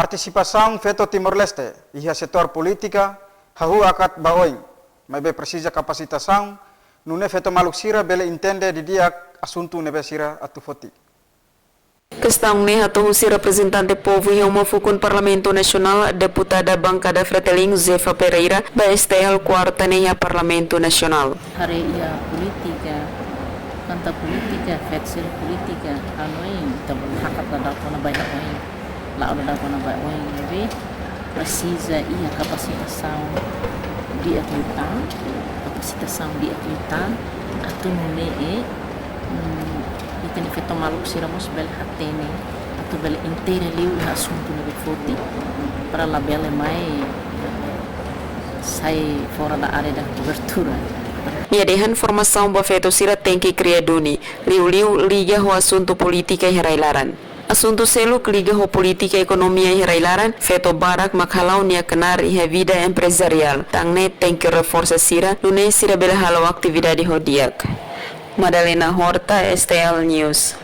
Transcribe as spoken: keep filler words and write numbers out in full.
Partisipasaun feto Timor-Leste iha setór polítika hahú hakat ba oin, maibé presiza kapasitasaun, nune'e feto maluk sira bele entende didi'ak asuntu ne'ebé sira atu foti. Kestaun ne'e hato'o husi reprezentante povu iha uma fukun Parlamentu Nasionál, deputada bankada Fretilin, Zefa Pereira, ba S T L kuarta ne'e iha Parlamentu Nasionál. Haree iha polítika, kanta polítika, feto sira polítika, hanoin, ita bele hakat dadauk kona-ba oin, la'o dadauk kona-ba oin, ne'ebé presiza iha kapasitasaun di'ak liután, kapasitasaun di'ak liután, atu nune'e, hmm, ita-nia feto maluk sira mós bele hatene, atu bele entende liu iha asuntu ne'ebé foti, para labele mai, eh, sai fora da área da cobertura. Nia dehan formasaun ba feto sira tenke kria duni, liuliu liga ho asuntu polítika iha rai-laran. Asuntu seluk liga ho polítika ekonomia iha rai-laran, feto barak mak hala'o nia knaar iha vida emprezariál. Tan ne'e tenke reforsa sira, nune'e sira bele halo atividade ho di'ak. Madalena Horta, S T L News.